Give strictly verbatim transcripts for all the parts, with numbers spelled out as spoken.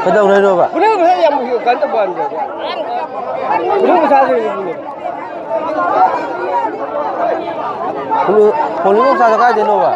ꯀꯩꯗꯧꯔꯦ ꯍꯥꯏꯅꯣꯕ? ꯄꯨꯂꯞ ꯍꯦꯛ ꯌꯥꯝ ꯀꯩꯅꯣ ꯇꯧꯕ ꯋꯥꯅꯤꯗ꯫ ꯄꯨꯂꯞ ꯃꯆꯥꯁꯤꯡ꯫ ꯄꯣꯂꯤ-, ꯄꯣꯂꯤꯡ ꯃꯆꯥꯗꯣ ꯀꯥꯏꯗꯩꯅꯣꯕ?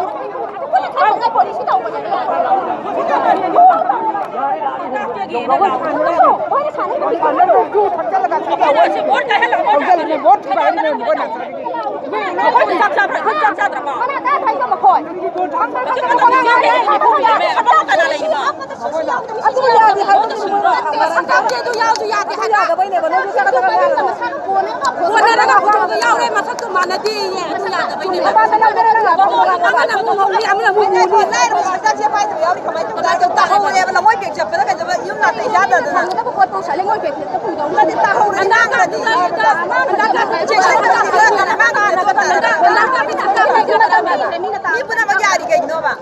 ꯃꯤ ꯄꯨꯝꯅꯃꯛ ꯌꯥꯔꯤ ꯀꯩꯒꯤꯅꯣꯕ?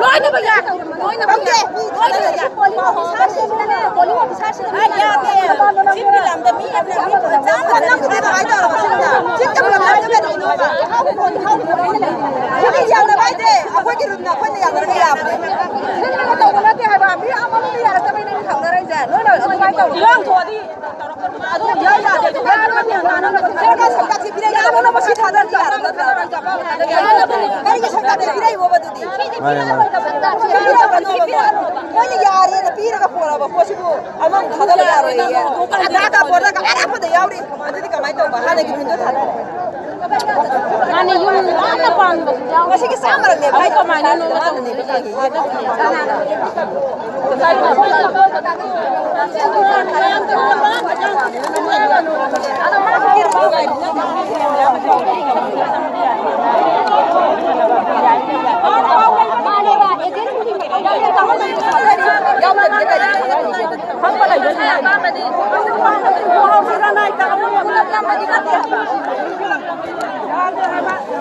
ꯂꯣꯏꯅꯃꯛ ꯌꯥ-, ꯂꯣꯏꯅꯃꯛ ꯌꯥ-, ꯂꯣꯏꯅꯃꯛ ꯌꯥ-, ꯄꯣꯂꯤꯡ ꯑꯣꯐꯤꯁꯥꯔꯁꯤꯡꯅ ꯃꯤ ꯌꯥꯝꯅ ꯃꯤ ꯄꯨꯔꯥ ꯆꯥꯝꯃ ꯅꯪ ꯆꯠꯂꯤ꯫ ꯄꯨꯝꯅꯃꯛ ꯀꯃꯥꯏꯅ ꯇꯧꯔꯕ ꯁꯤꯗ? ꯆꯤꯟ ꯀꯝꯄ꯭ꯂꯦꯟ ꯇꯧꯔꯒ ꯀꯔꯤꯒꯤꯅꯣꯕ? ꯁꯤꯗꯤ ꯌꯥꯅꯕ ꯍꯥꯏꯁꯦ ꯑꯩꯈꯣꯏꯒꯤ ꯔꯨꯝꯅ ꯑꯩꯈꯣꯏꯅ ꯌꯥꯅꯔꯒ ꯌꯥꯕꯅꯦ꯫ ꯁꯤꯟꯕꯅ ꯇꯧꯕ ꯅꯠꯇꯦ ꯍꯥꯏꯕ, ꯃꯤ ꯑꯃꯃꯝꯅ ꯌꯥꯔꯛꯇꯕꯩꯅꯦ ꯃꯤ ꯊꯝꯅꯔꯛꯏꯁꯦ꯫ ꯅꯣꯏꯅ ꯑꯗꯨꯃꯥꯏꯅ ꯇꯧꯔꯣ꯫ ꯏꯔꯥꯡ ꯊꯣꯛꯑꯗꯤ ꯁꯔꯀꯥꯔ ꯁꯪꯒꯥ ꯊꯤꯕꯤꯔꯒ ꯌꯥꯕ ꯅꯠꯇ꯭ꯔꯣ? ꯀꯔꯤꯒꯤ ꯁꯪꯒꯥ ꯊꯤꯕꯤꯔꯛꯏꯕꯣꯕ ꯑꯗꯨꯗꯤ? ꯃꯥꯅꯦ, ꯃꯥꯅꯦ꯫ ꯃꯣꯏꯅ ꯌꯥꯔꯦꯅ ꯄꯤꯔꯒ ꯄꯣꯔꯛꯑꯕ ꯄꯣꯠꯁꯤꯕꯨ ꯑꯃꯃꯨꯛ ꯊꯥꯗꯕ ꯌꯥꯔꯣꯏꯌꯦ꯫ ꯑꯗꯥ ꯑꯗꯥ ꯕꯣꯔꯗꯒ ꯑꯔꯥꯞꯄꯗ ꯌꯥꯎꯔꯤ꯫ ꯑꯗꯨꯗꯤ ꯀꯃꯥꯏꯅ ꯇꯧꯕ? ꯍꯥꯟꯅꯒꯤ ꯃꯤꯗꯣ ꯊꯥꯗꯔꯦ꯫ ꯃꯥꯅꯦ, ꯌꯨꯝ ꯂꯥꯞꯅ ꯄꯥꯟꯕꯁꯨ ꯌꯥꯎꯔꯤ꯫ ꯃꯁꯤꯒꯤ ꯆꯥꯝꯃꯔꯛꯅꯦꯕ ꯑꯗꯨ ꯍꯥꯏꯗꯣ꯫ ꯀꯃꯥꯏꯅꯅꯣ? ꯃꯥꯅꯅꯦꯕ ꯈꯪꯉꯤ꯫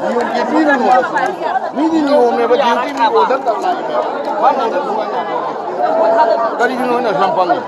ꯅꯤꯌꯣꯝꯒꯤ ꯃꯤꯅ ꯅꯣꯡꯃ ꯃꯤꯗꯤ ꯅꯤꯌꯣꯝꯅꯦꯕ, ꯗ꯭ꯌꯨꯇꯤ ꯃꯤ ꯑꯣꯔꯗꯔ ꯇꯧ ꯂꯥꯛꯏꯅꯦ꯫ ꯃꯥꯅ ꯑꯣꯔꯗꯔ ꯇꯧ ꯂꯥꯛꯏꯅꯦ꯫ ꯀꯔꯤꯒꯤꯅꯣ ꯅꯪ ꯌꯥꯝ ꯄꯪꯉꯤ?